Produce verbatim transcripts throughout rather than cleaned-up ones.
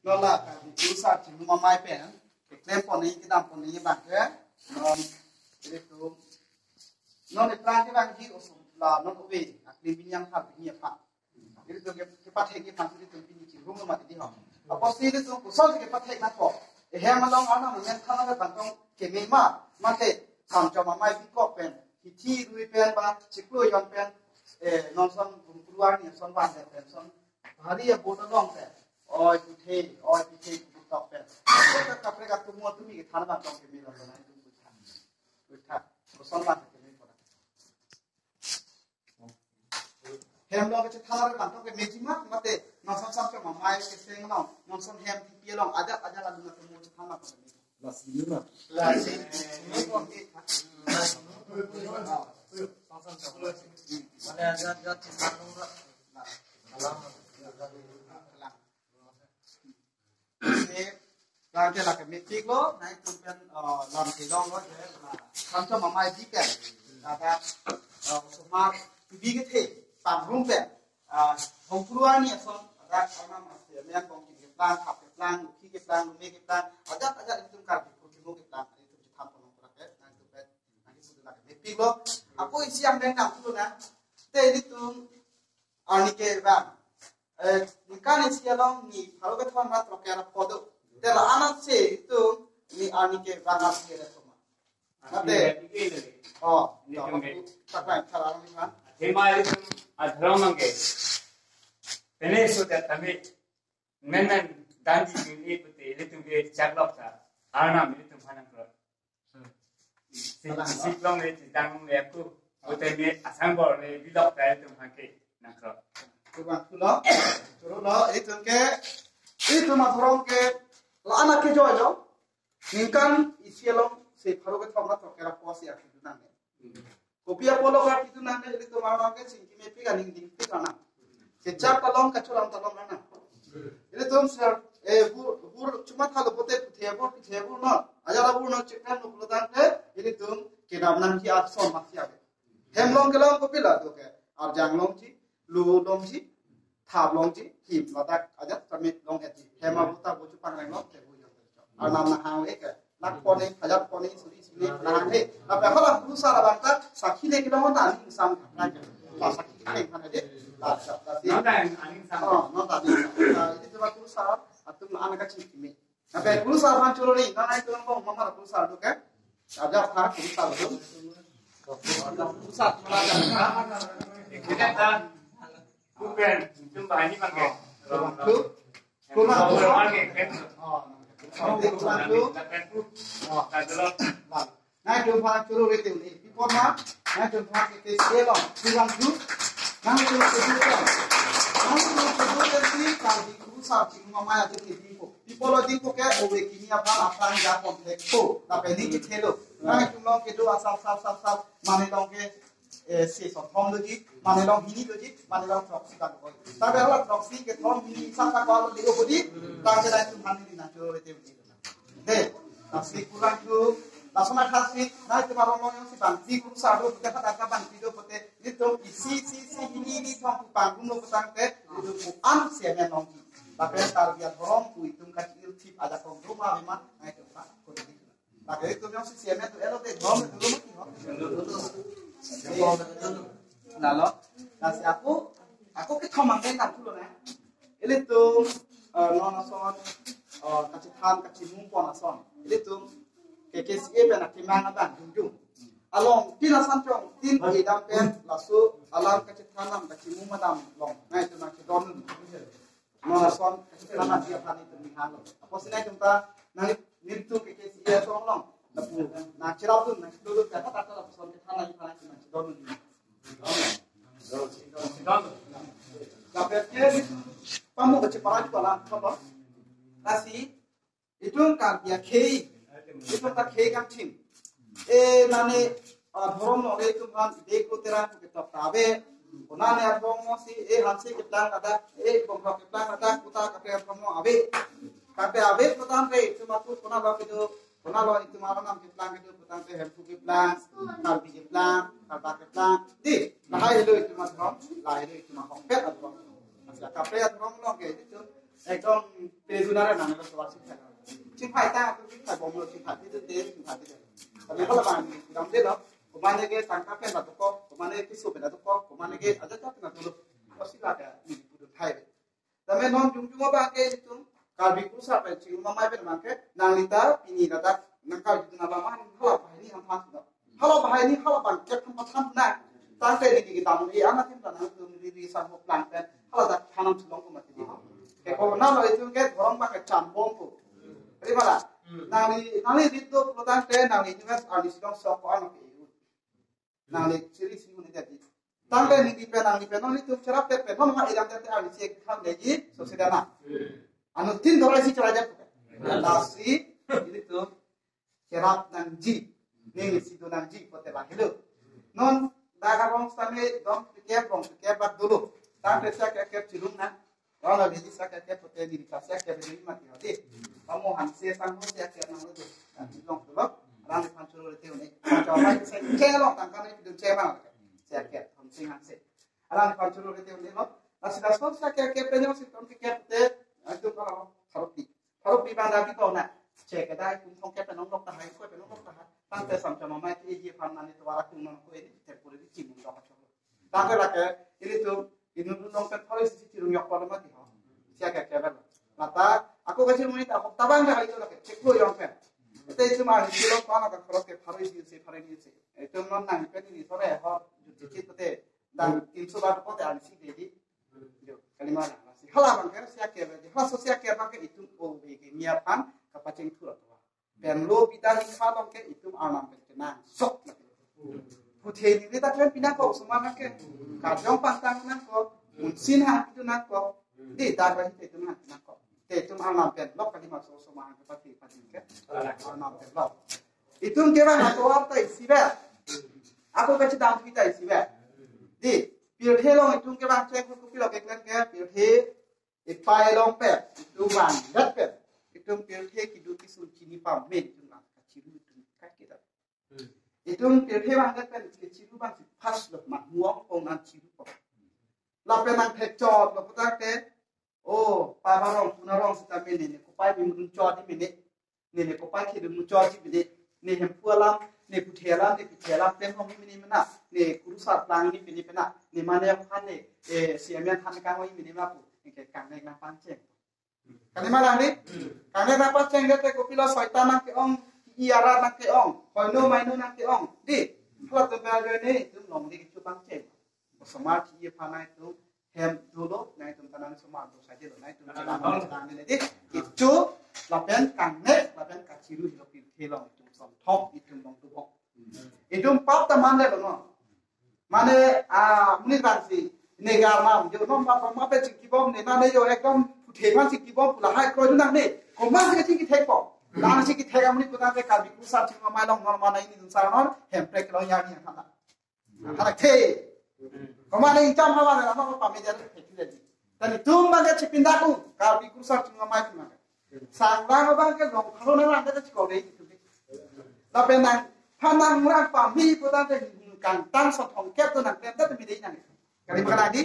Non la Karbi Kurusar Chingrum Amei pen keklem pon nangji, kedam pon nangji abang ke, non ilitum, non eplang kevangji oso la non ove aklim bini angthar bini aphan. Ilitum ke, kepathek aphan ilitum pini chingrumlo mati di ho. Apotsi ilitum kosonsi kepathek nangpo? Ehem along Arnam amen than abang tong keme ma, mate Samchom Amei bikok pen, hithi rui pen ba chiklo jon pen, eh, non son gumkruar ni son van pen son hari a boat along pen, oi puthe, oi puthe, putok pen. Kaprek atum mo tumi kethan abang tong kemelo, nangtum putha. Putha. Koson abang keme pora. Hem along kachethan abang tong kemeji ma, mate non son Samchom Amei keseng along, non son hem tipi along, ajat ajat lalu atum mo chethan abang tong keme. Lasi ma. Lasi. Mane ajat ajat chethan ra. Se, tangte la kemepiklo, nangtum pen, eh, lam kelonglo, je, la, Samchom Amei bi pen, la, la, eh, osomar, tubi kethe, pangrum pen, eh, hongkruar ni ason, rak Arnam asi amen bong keplang, khap keplang, lukhi keplang, lume keplang, ajat ajat ilitum Karbi purkimo keplang, ilitum chethan pon nangkrak ke, nangtum pen, nangtum pen la kemepiklo. Ako isi angdeng nangpulo na, te ilitum, arni kevang. Eh, ningkan isi along ni pharo kethom ra throk ra pho do. Te la-an ansi itum ni arni kevang arni ke le soma. Mate. Oh, ini tong ke. Takai thalang ni kan. Athema ilitum adhorom abang ke. Tene so ta tame. Men men danji jingni pute ilitum ke chaklok ta. Arnam ilitum hanang kro. Si, siklong le, chidang le aku. Bote me asang bor le bilok ta ilitum hake nangkro. Kurang pulo, choro lo, itum ke, itum adhorom ke, la-an akejoi lo, ningkan isi along si pharo kethom ra throk ra pho si akidun nangne. Kopi apotlo akidun nangne, ilitum Arnam ke chingki mepik aning dingpik Arnam. Kechak ta long, kacholam ta long Arnam. Ilitum sir, eh, bur, bur, chuma thalo bote puthe bur, puthe bur non. Ajala bur non chikran no pulo tangte, ilitum kedam nangji ason masi ave. Hem along kelong kopilo do ke. Arjang longji, lu longji, thap longji, him ladak ajat kami long etji. Hem abuta bochu pangreng long, te bu yong. Arnam nahang le ke. Lak pon ni, hajar pon ni, suri suri nahang le. Lapen hala Kurusar abang ta, sakhi le kelong ta aning sam. La sakhi le kan de. La sa, la si. Non ta aning sam. Oh, non ta aning sam. La, ini tu Kurusar, atum anak kecil kimi. Lapen Kurusar aphan choro ni, non ai tu bong mama Kurusar tu ke. Ajak ha Kurusar tu. Kurusar tu la ajak ha. Kita ta. Bukan, itu bahani pakai. Tu. Kurang tu. Kurang tu. Kurang tu. Nangtum aphan choro rete uni. Pi apot ma, nangtum aphan ke ke se long. Kurang tu. Nangtum ke tu long. Nangtum ke tu long si Karbi Kurusar Chingrum Amei aja ke dingpo. Pi apotlo dingpo ke ove kimi aphan aphan ja kontek po. Lapen ni ke thelo. Nangtum along kedo asap sap sap sap. Mane along ke eh, se so thom doji, mane along hini doji, mane along throksi ta doji. Tapi hala throksi kethom hini sa sa ko alo dei o bodi, tangte nangtum aphan ni nangchoro rete uni. He, throksi kurang tu, lason akhasi, nangtum arong long yong si bang, si Kurusar do, kita kata ka bang, pido pote, nitum isi, si, si, hini, ni thom pu pangrum lo petang te, nitum pu an si amen longji. Tapi tar biar horong pu itum kachir thip aja kong rumah memang, nangtum aphan, kode di. Lake itum yong si C M A tu elo te, bom tu rumah ki ho. Lalo, lasi aku, aku kethom angdeng nangpulo na. Ilitum, eh, non ason, eh, kachethan, kachimung pon ason. Ilitum, K K C A pen akemang abang, jungjung. Along, tin asan chong, tin kedam pen, laso, alam kachethan nam, kachimung madam long. Nangtum nangchedon. Non ason, kachethan nangji aphan itum ni halo. Apotsi nangtum ta, nang nelitum K K C A asong along. Lapu, nangcherapdun, nangchedondun, kata kata lapuson kethan nangji aphan nangtum nangchedondun. Lapen ke, pamu baca para juga lah, apa? Lasi, itum Karbi akhei, itum ta khei kangthim. E, mane, ah, dhorom no re itum aphan, de ko tera ko ketok ta ave. Konane adhorom mo si, e, Hanse keplang ada, e, Bongkrok keplang ada, kuta kape adhorom mo ave. Kape ave putangte, itum atu konalo kedo, konalo itum arnam keplang kedo, putangte Hemphu keplang, Karbi keplang, Karbi keplang. Di, lahai helo itum adhorom, lahai helo itum ahokpet adhorom. Masa kape adhorom lo ke, itum, ekdom Pejunara nang lo soal sih. Chingpai ta, chingpai bomlo, chingpai itu deh, chingpai itu deh. Tapi kalau bang, dam deh lo, kemana ke tangkap pen atau kok, kemana ke sup pen atau kok, kemana ke aja tak kena dulu. Pasti lah ada ini kudu thai. Tapi non jung jung abang ke itu, Karbi Kurusar pen chingrum amei pen abang ke, nangli ta pini ladak nangkal itu nabang man, hala bahai ni ham phan sudah. Hala bahai ni hala bang kep ham phan na. Tangte ni di kita muni, anak tim tanang itu muni di sang hok lang pen, hala dak thanam sulong ko mati di ho. Ke ko na lo itu ke dorong bang ke cham bom ko. Jadi malah, nangli, nangli di tu putang te, nangli itu kan ahli sulong sok ko anak ke itu. Nangli siri siri muni jadi. Tangte ni di pen nangli pen nangli tu cherap te pen non ha ilang te ahli si kham leji so sedana. Anu tin dorai si cheraja tu. Lasi ini tu cherap nangji. Ni si do nangji pote ba helo. Non daga rong same dong pikir rong pikir bat dulu. Tangte sia ke ke chirung na. Rong la leji sia ke ke pote ni ka sia ke ni mati hati. Kamu hanse sang ho sia ke nang lo tu. Kan long tu lo. Rang phan churu te uni. Chawai se ke long tang kan ni dun che ma. Sia ke thom sing hanse. Alang phan churu te uni lo. Nasi das ko sia ke ke penyo si tom ke ke te. Itu kalau harupi. Harupi bang rapi kau na. Cek ada kum thong ke penong lok tahai ko penong lok tahai. Tangte sam chama mai ti ye phan nani tu wara kum non ko ini temporary chimung dok chok. Tangte lake ini tu inut nong pen thori si chirung yok pon mati ho. Sia ke ke bang. Nata aku kachir muni ta hok tabang dah itu lake chek lo yong pen. Ete itu mah itu lo pana ka khorok ke thori si si thori ni si. Itu non nang pen ini sore ho juti chit te. Dan tim subat ko te an si dedi. Yo, kalima na si. Hala bang ke sia ke bang. Hala so sia ke bang ke itu o be ke mia pan kapacheng thur atwa. Pen lo pita ni kha bang ke itu arnam pen kenang sok. Puthe ni kita kalian pinang ko semua nang ke. Kajong pantang nang ko. Munsin ha itu nang ko. Di dar bang itu nang nang ko. Te itu arnam pen lok kalima so semua ke pati pati ke. Arnam pen lok. Itum ke bang atau apa isi ba? Aku kachidam kita isi ba. Di, pirthe along itum ke bang cek buku pilo ke klan ke pirthe ipai along pen, itum bang dat pen. Itum pirthe kidu kisun chini pame itum bang kachiru itum kai kita. Itum pirthe bang dat pen kachiru bang si pas lo mak muang pong nang chiru pong. Lapen nang thekchot lo putak te. Oh, pa barong, puna rong sita mene ne kopai bi mudun chot di mene. Ne ne kopai khedun mu chot di mene. Ne hemphu alam, ne puthe alam, ne pithe alam pen hong di mene mena. Ne kurusar plang di mene mena. Ne mane yang khan ne, eh, si amian khan kang hong di mene ma pu. Ne ke kang ne nang pangcheng. Kani malang di? Kang ne nang pangcheng de te kopilo soitan nang ke-ong, i ara nang ke-ong. Hoino maino nang ke-ong. Di, hala tu bel ne, tu long di kichu pangcheng. Osomar ki ye phanai tu hem dolo, nai tum tanang somar tu saja lo, nai tum tanang tanang ne di. Kichu, lapen kang ne, lapen kachiru hilo pirthe along itum som thok itum long tu bok. Itum pap ta man le lo no. Mane, ah, muni bang si, ne gar ma, jo no ma ma pe chingki bom ne, na ne jo ekdom puthe man chingki bom pula hai kro nang ne. Komat si chingki thek bom. Nang chingki thek amuni kota ke Karbi Kurusar chingma mai long nor mana ini dun sar nor, hem prek lo ya ni hana. Harak the. Komat ne icham hawa na ma pa media the the. Tani tum bang ke chipinda ku, Karbi Kurusar chingma mai ku na. Sang lang abang ke long khalo na lang ke chiko dei. Lapen nang phanang lang pami putan te kangtang so thongkep tu nang klem ta mi dei nang. Kali makan di,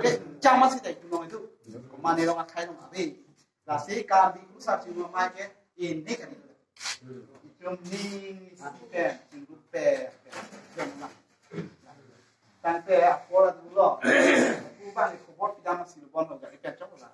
ke chama si dei tu long itu. Komat ne long akhai long abi. Lasi Karbi Kurusar chingma mai ke ini kali. Itum ning si pen, chingrum pen, pen. Tangte apola dulu. Aku bang khobor pidam masih lubon lo jadi kacau lah.